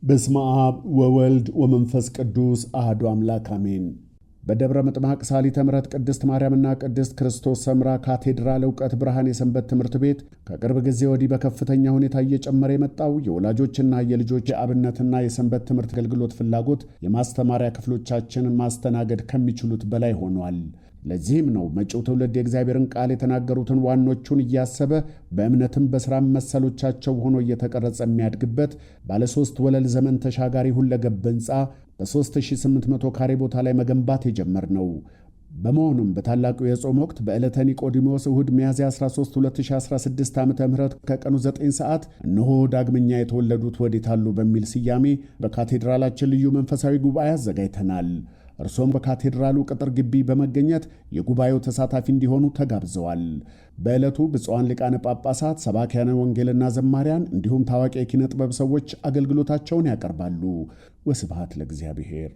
በስመ አብ ወወልድ ወመንፈስ ቅዱስ አሐዱ አምላክ አሜን። በደብረ ምጥማቅ ሰዓሊተ ምሕረት ቅድስት ማርያምና ቅድስት ክርስቶስ ሰምራ ካቴድራል እውቀት ብርሃን የሰንበት ትምህርት ቤት ከቅርብ ጊዜ ወዲህ በከፍተኛ ሁኔታ እየጨመረ የመጣው የወላጆችና የልጆች የአብነትና የሰንበት ትምህርት አገልግሎት ፍላጎት የማስተማሪያ ክፍሎቻችንን ማስተናገድ ከሚችሉት በላይ ሆኗል። ለዚህም ነው መጪው ትውልድ የእግዚአብሔርን ቃል የተናገሩትን ዋኖቹን እያሰበ በእምነትም በሥራም መሰሎቻቸው ሆኖ እየተቀረጸ የሚያድግበት ባለሦስት ወለል ዘመን ተሻጋሪ ሁለገብ ሕንፃ በ3800 ካሬ ቦታ ላይ መገንባት የጀመርነው። በመሆኑም በታላቁ የጾም ወቅት በዕለተ ኒቆዲሞስ እሁድ ሚያዝያ 13 2016 ዓ ም ከቀኑ 9 ሰዓት እነሆ ዳግመኛ የተወለዱት ወዴት አሉ በሚል ስያሜ በካቴድራላችን ልዩ መንፈሳዊ ጉባኤ አዘጋጅተናል። እርሶም በካቴድራሉ ቅጥር ግቢ በመገኘት የጉባኤው ተሳታፊ እንዲሆኑ ተጋብዘዋል። በዕለቱ ብፁዓን ሊቃነ ጳጳሳት፣ ሰባኪያነ ወንጌልና ዘማሪያን እንዲሁም ታዋቂ የኪነ ጥበብ ሰዎች አገልግሎታቸውን ያቀርባሉ። ወስብሐት ለእግዚአብሔር።